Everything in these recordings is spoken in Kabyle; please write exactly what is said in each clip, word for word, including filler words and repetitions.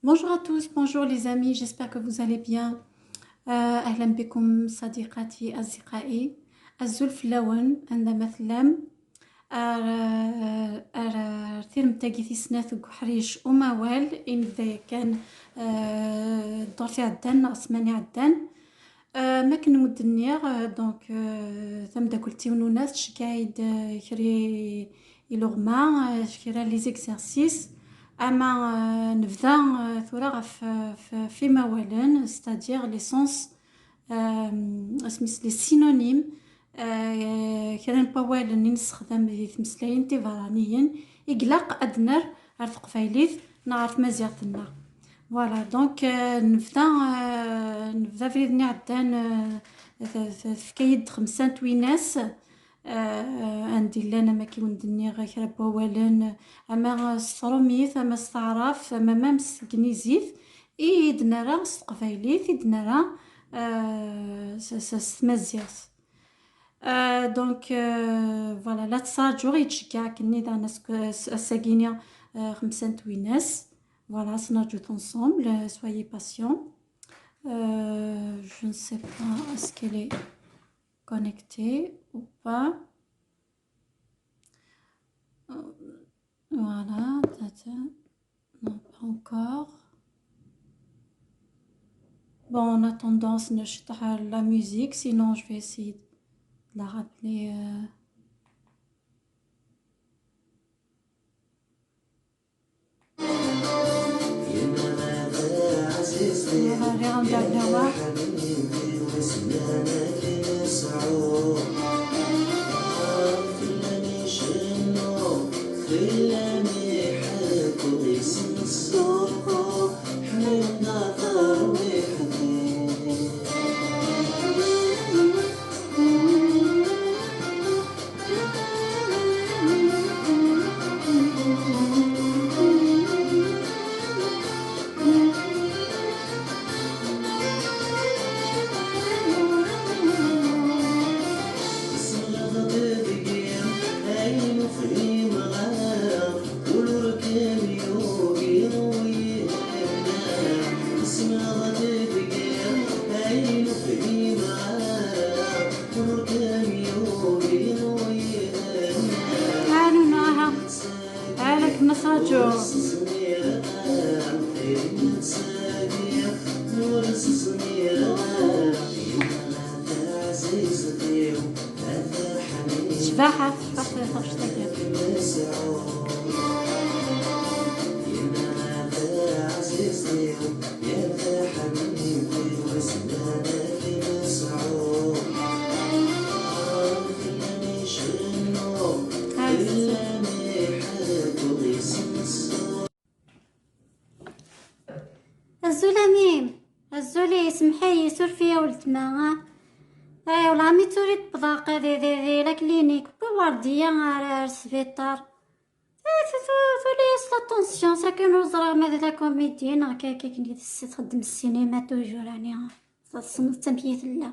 Bonjour à tous, bonjour les amis, j'espère que vous allez bien. Euh, أهلا بكم صديقاتي أصدقائي. Azul fell-awen, anda ma tellam. Ar, ar, ar tiremt-agi tis snat deg uḥric umawal, i nebda yakan, euh, ddurt iɛeddan neɣ ssmana iɛeddan. Euh, makken mudden nniɣ, euh, donc, euh, tamdakelt-iw Nuna tceggeɛ-iyi-d, euh, kra iluɣma, euh, kra les exercices. Ama, euh, nebda, euh, tura ɣef, ɣef, ɣef imawalen, c'est-à-dire les sens, euh, asmi s-, les synonymes, euh, kra n wawalen i nessexdam di tmeslayin tiberraniyin i ilaq ad d-nerr ar teqbaylit neɣ ar tmaziɣt-nneɣ. Voilà, donc, euh, nebda, euh, nebda abrid-nni iɛeddan, euh, t-, t-, tefka-yi-d xemsa n twinas, euh, anda i llan, ama akken i wen-d-nniɣ, kra n wawalen, ama s tṛumit, ama s taɛrabt, ama même s tegnizit, i d-nerra s teqbaylit, i d-nerra, euh, s, s, s tmaziɣt. Euh, donc, euh, voilà, la ttṛaǧuɣ, yettceggiɛ akken-nni daɣen ass-, ass-agi-ni, euh, xemsa n twinas. Voilà, ad tt-nerǧut ensemble, euh, soyez patients. Euh, je ne sais pas, est-ce qu'elle est connectée ou pas? Euh, voilà, tata. Non, pas encore. Bon, en attendant, je vais la musique, sinon je vais essayer de la rappeler, euh. Ɛanun, aha. Ɛanun, kma s-, Ccbaḥa, ccbaḥa, ccbaḥa. Azul a mmi-m. Azul, semmeḥ-iyi, suref-iyi a weltma. Ay, wellah mi tturi tebḍa di, di, di la clinique, wwi Werdiya ar, ar sbiṭar. Eh, tu-, tu-, tuli-yas la tension, sakin ur ẓriɣ ma d la comédie neɣ akka, akka akken i tess-, txeddem ssinima toujours, yani, tessneḍ-tt amek i tella.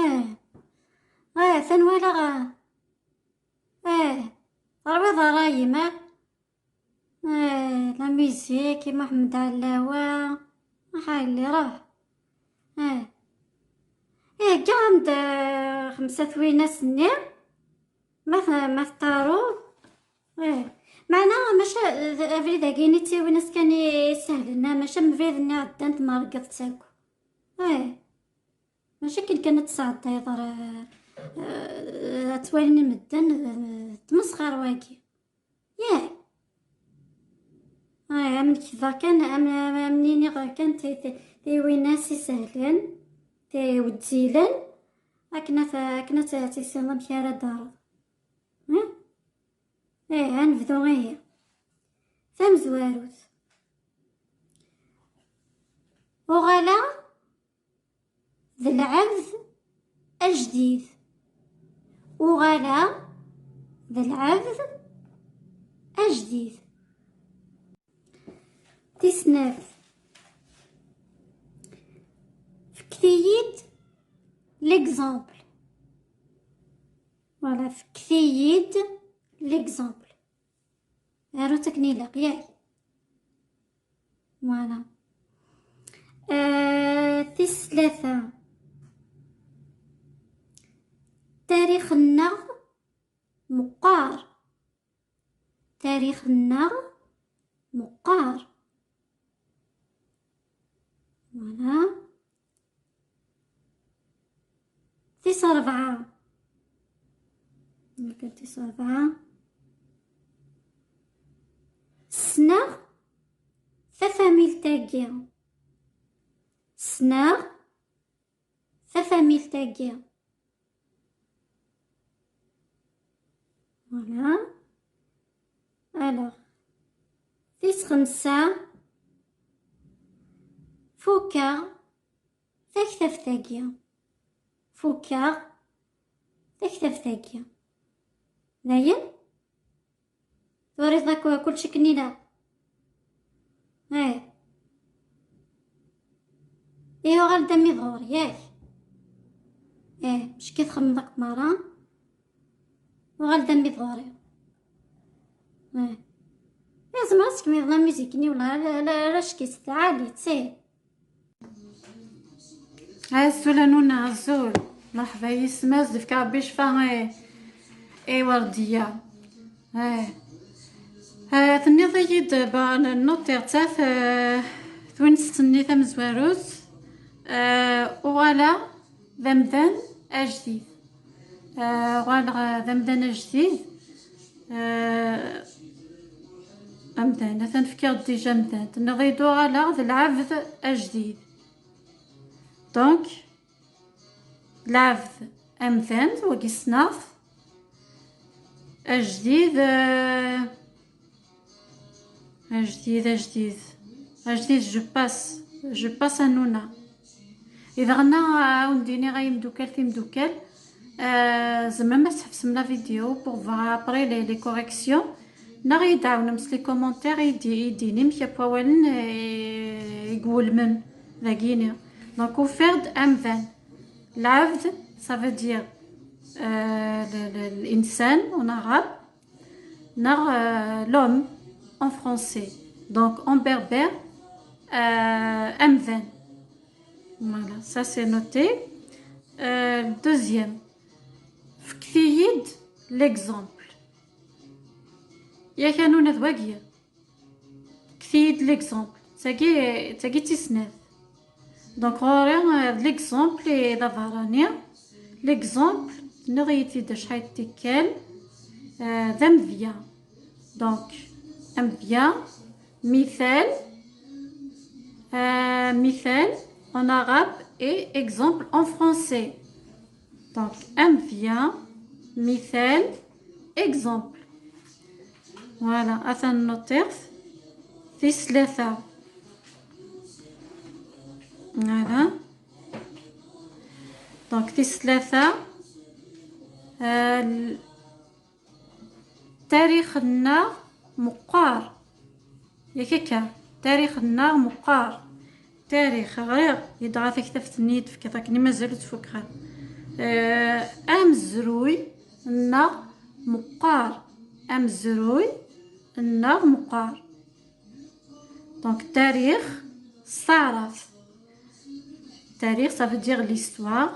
Eh, eh, atan walaɣ, eh, eh, terwiḍ ṛṛay-im, eh? Eh, la musique, i Muḥemmed Ɛellawa, aḥa yelli, ruḥ. Eh. Eh, hegga-am-d, eh, xemsa twinas-nni, ma t-, ma tettaruḍ. Eh. Meɛna, maca, eh, abrid-agi-nni d tiwinas kan i isehlen, maca am abrid-nni iɛeddan tmerrgeḍ-tt akk. Eh. Maca akken kan ad tesɛeddayeḍ ar, eh, eh, ad twalin medden, eh, d tmesxir wagi. Yak. Ay, am nekdeɣ kan, am, am, am niniɣ kan ti-, ti-, tiwinas isehlen, tiweddilen, akken ad, akken ad tissineḍ amek ara d-taruḍ. Hm? Ih, ad nebdu ihi. Tamezwarut. Uɣaleɣ d lɛebd ajdid. Uɣaleɣ d lɛebd ajdid. Tis snat. Fket-iyi-d l'exemple. Voilà, fket-iyi-d l'exemple. Arut akken ilaq, yak. Voilà. Ah, tis tlata. Tarix-nneɣ meqqar. Tarix-nneɣ meqqar. Voilà. Tis ṛebɛa. Nefka tis ṛebɛa. Ssneɣ tafamilt-agi. Ssneɣ tafamilt-agi. Voilà. Alors, tis xemsa. Fukeɣ taktabt-agi. Fukeɣ taktabt-agi. Dayen? Turiḍ akk kullec akken ilaq? Eh. Eh, uɣal-d a mmi d ɣur-i, yak? Eh, mecki txemmeḍ akk merra. Uɣal-d a mmi d ɣur-i. Eh. Eh, zemreɣ ad tkemmleḍ la musique-nni, wala ala, ala, ala cekki s tɛali, ttih. Azul a Nuna, azul. Merḥba yis-m, ad s-d-fk Ṛebbi ccfa i, i Werdiya. Eh. Eh, tenniḍ-iyi-d, ba, n-, nutiɣ-tt, eh, twinest-nni tamezwarut, eh, uɣaleɣ d amdan ajdid. Eh, uɣaleɣ d amdan ajdid. Eh, amdan, atan fkiɣ-d déjà amdan. Tenniḍ-iyi-d uɣaleɣ d lɛebd ajdid. Donc, lɛebd amdan, wagi ssneɣ-t. Ajdid, eh, ajdid, ajdid. Ajdid, je passe. Je passe a Nuna. Idaɣen, a wen-d-iniɣ ay imdukkal, timdukkal, eh, tzemrem ad tḥebsem la vidéo pour voir après les, les corrections. Neɣ i d-tɛawnem s les commentaires i d-, i d-tinim kra n wawalen, eh, i iwulmen dagini. Donc, ufiɣ-d amdan. Lɛebd, ça veut dire, euh, le, le, l'insan en arabe, neɣ, euh, l'homme en français. Donc, en berbère, euh, amdan. Voilà, ça c'est noté. Euh, deuxième. Fket-iyi-d l'exemple. Yak a Nuna d wagi. Fket-iyi-d l'exemple. Tagi, tagi d tis snat. Donc, ɣur-i, euh, l'exemple i d aberrani. L'exemple, tenniḍ-iyi-t-id acḥal n tikkal, euh, d amedya. Donc, amedya, mital, euh, mital en arabe et exemple en français. Donc, amedya, mital, exemple. Voilà, atan nutiɣ-t. Tis tlata. Voilà. Donc, tis tlata, euh, tarix-nneɣ meqqar. Yak akka, tarix-nneɣ meqqar. Tarix, ɣriɣ, yedɣa taktabt-nni i d-tefkiḍ akken i mazal ur tfukkeɣ ara. Eh, amezruy-nneɣ meqqar. Amezruy-nneɣ meqqar. Donc, tarix s taɛrabt. Tarix, ça veut dire l'histoire.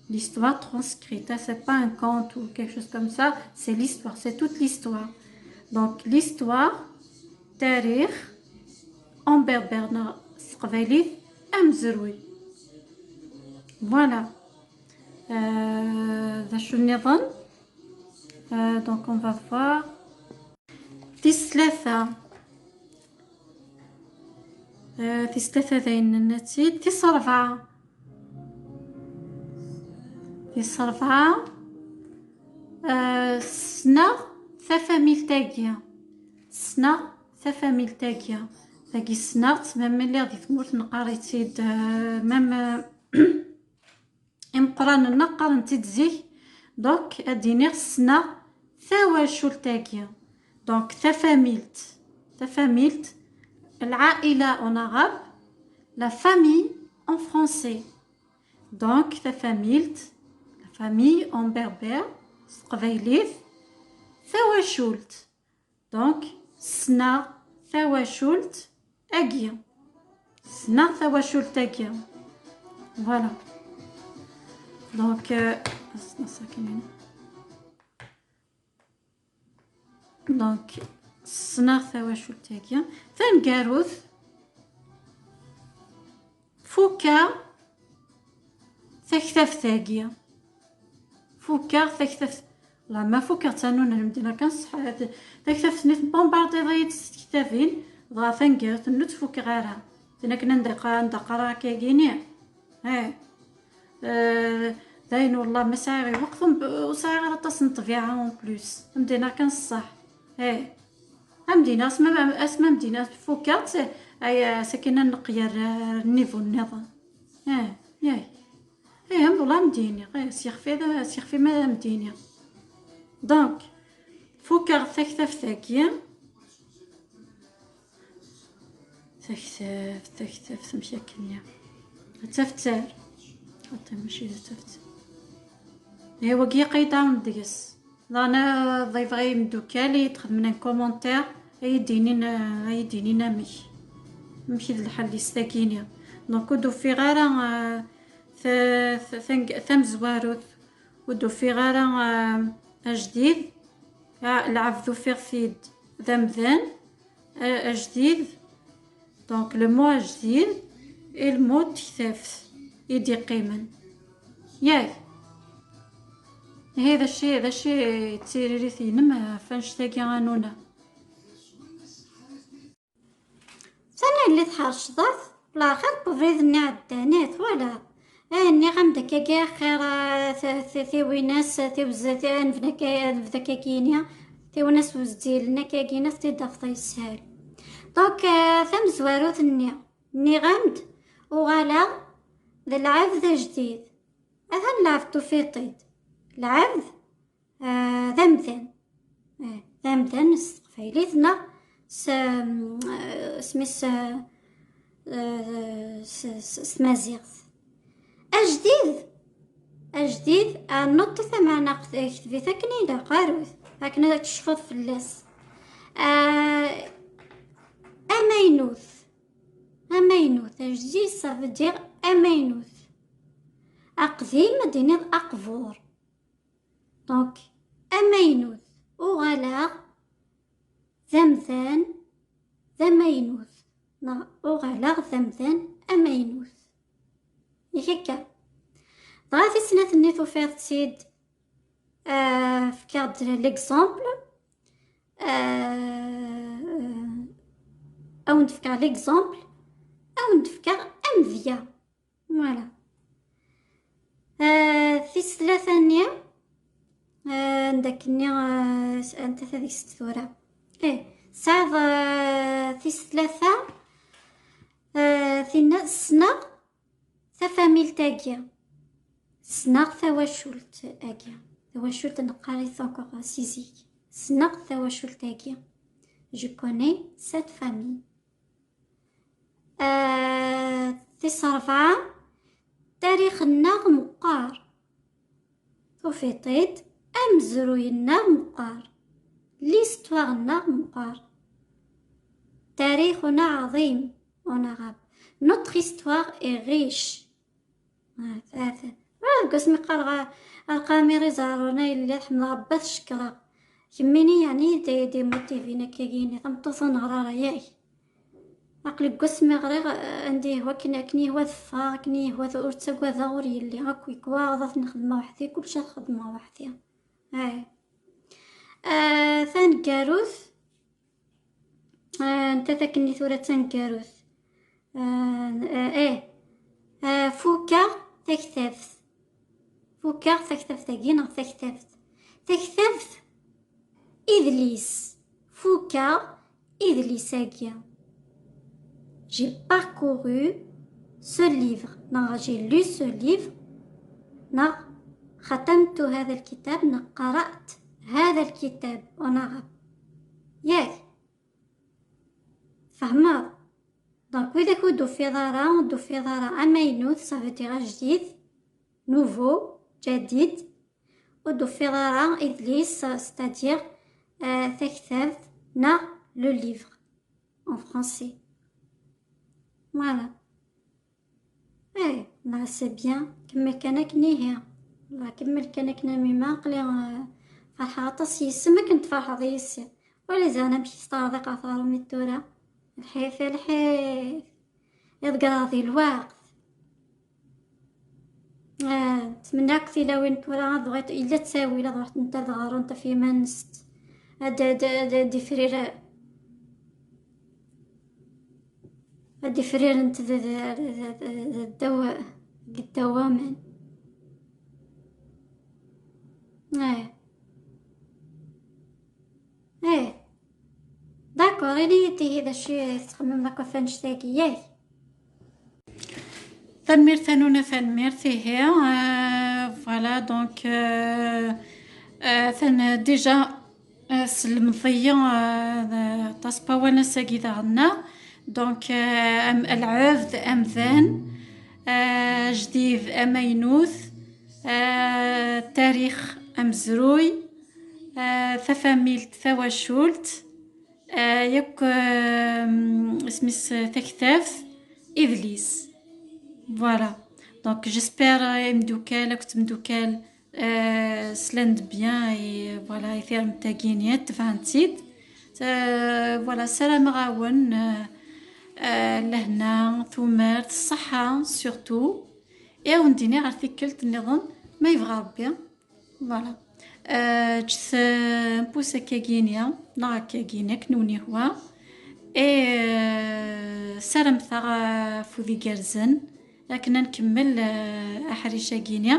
L'histoire transcrite, hein, c'est pas un conte ou quelque chose comme ça, c'est l'histoire, c'est toute l'histoire. Donc, l'histoire, tarix, en berbère, neɣ s teqbaylit, amezruy. Voilà. Euh, d acu nniḍen? Euh, donc, on va voir. Tis tlata. Euh, tis tlata dayen nenna-tt-id. Tis ṛebɛa. Tis ṛebɛa. Euh, ssneɣ tafamilt-agi. Ssneɣ tafamilt-agi. Tagi ssneɣ-tt, même mi lliɣ di tmurt neqqar-itt-id, euh, même, euh, imeqqranen-nneɣ qqaren-tt-id zik. Donc, ad d-iniɣ ssneɣ tawacult-agi. Donc, tafamilt. Tafamilt. العائلة en arabe, la famille en français. Donc, tafamilt, la famille en berbère, s teqbaylit, tawacult. Donc, ssneɣ tawacult agi. Ssneɣ tawacult-agi. Voilà. Donc, euh, donc, ssneɣ tawacult-agi. Taneggarut, fukeɣ taktabt-agi. Fukeɣ taktabt. La ma fukeɣ tanuna lemdina kan ṣṣeḥ. Taktabt-nni tbombardiḍ-iyi-d s tektabin, dɣa taneggarut-nni ur tt-fukeɣ ara. Tin akken anda qa-, anda qqareɣ akka-gini. Eh. Eh, dayen wallah ma sɛiɣ lweqt, ur sɛiɣ ara aṭas n ṭṭbiɛa en plus. Lemdina kan ṣṣeḥ. Eh. Amdina, asma, asma amdina fukeɣ-tt, ay, sakin ad neqyar, eh, nnivu nniḍen. Eh, yay. Eh, am wallah amdini, eh, s yixef-, s yixef-im ad amdini. Donc, fukeɣ taktabt-agi. Taktabt, taktabt, amek akken-nni? D taftar. Xaṭi, mačči d taftar. Eh, wagi yaqay-d deg-s. Daɣen, eh, ḍibeɣ i yimeddukal i yi-d-xedmen un commentaire, ad yi-d-inin, eh, ad yi-d-inin amek, amek i d lḥal-is tagini. Donc, ur d-ufiɣ ara, eh, ta-, ta-, tang-, tamezwarut, ur d-ufiɣ ara, eh, ajdid. Ah, lɛebd ufiɣ-t-id d amdan, eh, ajdid. Donc, le mot ajdid et le mot tektabt i d-iqqimen. Yak. Ihi d acu, d acu d tiririt-inem ɣef annect-agi a Nuna? Sani yelli tḥercḍet, laxir n ubrid-nni ɛeddan, eh, twalaḍ. Eh, nniɣ-am-d akkagi axir, eh, t-, t-, tiwinas, tiwzet, eh, nebda akka, nebda akkagini, tiwinas wezzilen akkagini, ad t-id-tafeḍ yeshel. Donc, eh, tamezwarut-nni, nniɣ-am-d, uɣaleɣ d lɛebd ajdid. Atan lɛebd tufiḍ-t-id. Lɛebd, eh, d amdan. Eh, d amdan s teqbaylit neɣ s, eh, s mis, eh, eh, s, s, s tmaziɣt. Ajdid, ajdid, eh, nuṭṭi tameɛna, kt-, kteb-it akken ilaq, arut, akken ad tecfuḍ fell-as. Eh, amaynut, amaynut, ajdid, ça veut dire amaynut. Aqdim, ad d-tiniḍ aqbur. Donc, amaynut, uɣaleɣ d amdan d amaynut, neɣ uɣaleɣ d amdan amaynut. Yak akka. Dɣa tis snat-nni tufiḍ-tt-id, ah, fkiɣ-d l'exemple. Ah, ah, ad wen-d-fkeɣ l'exemple, ad wen-d-fkeɣ amedya. Voilà. Ah, tis tlata-nni, ah, anda akkenni, ah, s-, anta tadist tura? Eh, tesɛiḍ, ah, tis tlata, ah, tinna ssneɣ tafamilt-agi. Ssneɣ tawacult-agi. Tawacult neqqar-it encore si zik. Ssneɣ tawacult-agi. Je connais cette famille. Ah, tis rebɛa, tarix-nneɣ meqqar. Tufiḍ-t-id, amezruy-nneɣ meqqar. L'histoire-nneɣ meqqar. تاريخنا عظيم, honorable. Notre histoire est riche. Ah, ah, ah. Deg wasmi qqareɣ a-, a Lqamir Iẓerrun, a yelli, ḥemdeɣ Rebbi ad t-cekkreɣ. Kemmini, yeɛni, d, d motivin akkagini, tameṭṭut ur neɣri ara, yak. Aql-i deg wasmi ɣriɣ, eh, anda yehwa akken, akken yehwa ad ffɣeɣ, akken yehwa ur ttagadeɣ, ur yelli akk yekwa ad t-nexdem weḥd-i, kullec ad xedmeɣ weḥd-i. Ay. Eh, taneggarut, eh, anta takennit tura d taneggarut? Eh, eh, eh. Eh, fukeɣ taktabt. Fukeɣ taktabt-agi neɣ taktabt. Taktabt, idlis. Fukeɣ idlis-agi. J'ai parcouru ce livre, neɣ j'ai lu ce livre, neɣ ختمت هذا الكتاب, neɣ قرأت هذا الكتاب, en arabe. Yak. Tfehmeḍ? Donc, widak ur d-tufiḍ ara, ur d-tufiḍ ara amaynut, ça veut dire ajdid, nouveau, جديد. Ur d-tufiḍ ara idlis, c'est-à-dire, euh, taktabt, neɣ le livre, en français. Voilà. Eh, là, c'est bien. Kemmel kan akken ihi. Là, kemmel kan akken a Mima. Aql-i, euh, ferḥeɣ aṭas yes-m akken tferḥeḍ yes-i. Wali ziɣen amek i s-terḍiqeḍ ɣer umi tura. Lḥif, lḥif. Iḍegger-aɣ di lweqt. Ah, ttmenniɣ akk tilawin tura ad ruḥent, yella ttawil ad ruḥent ad ɣrent ɣef yiman-nsent. Ad, ad, ad, ad ifrir, ad ifrirent d, d, d, d, d ddaw, deg ddaw waman. Ah. Eh. D'accord, ini-yi-d ihi d acu i tettxemmimeḍ akk ɣef annect-agi, yak? Tanemmirt a Nuna, tanemmirt, ihi, euh, voilà, donc, euh, euh, atan déjà, euh, sellemeḍ-iyi, euh, aṭas n wawal ass-agi daɣen-a. Donc, euh, am, lɛebd amdan, euh, ajdid amaynut, euh, tarix amezruy, euh, tafamilt tawacult, euh, yakk, euh, isem-is, euh, taktabt, idlis. Voilà. Donc, j'espère, euh, imeddukal akked tmeddukal, euh, slan-d bien, et voilà, i tiremt-agi-nni, tebɛent-tt-id. Euh, voilà, ssarameɣ-awen, euh, euh, lehna, tumert, ṣṣeḥḥa, surtout. Et ad wen-d-iniɣ ɣer tikkelt nniḍen, ma yebɣa Rebbi. Voilà. Euh, ǧǧet, euh, un pouce akkagini, neɣ akkagini, akken wen-yehwa. Et, euh, ssarameɣ-awen, euh, afud igerrzen, akken ad nkemmel, euh, aḥric-agini.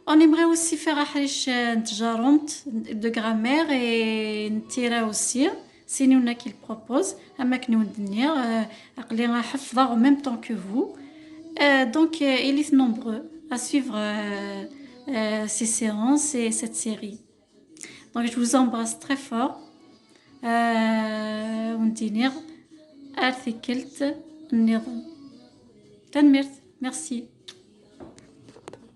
On aimerait aussi faire aḥric, euh, n tjerrumt, de grammaire et n tira aussi. Sin i wen-d-nniɣ, am akken i wen-d-nniɣ, euh, aql-i ḥeffḍeɣ en même temps que vous. Euh, donc, euh, il est nombreux à suivre, euh, euh, ces séances et cette série. Donc, je vous embrasse très fort. Euh, ad wen-d-iniɣ ar tikkelt nniḍen. Tanemmirt, merci.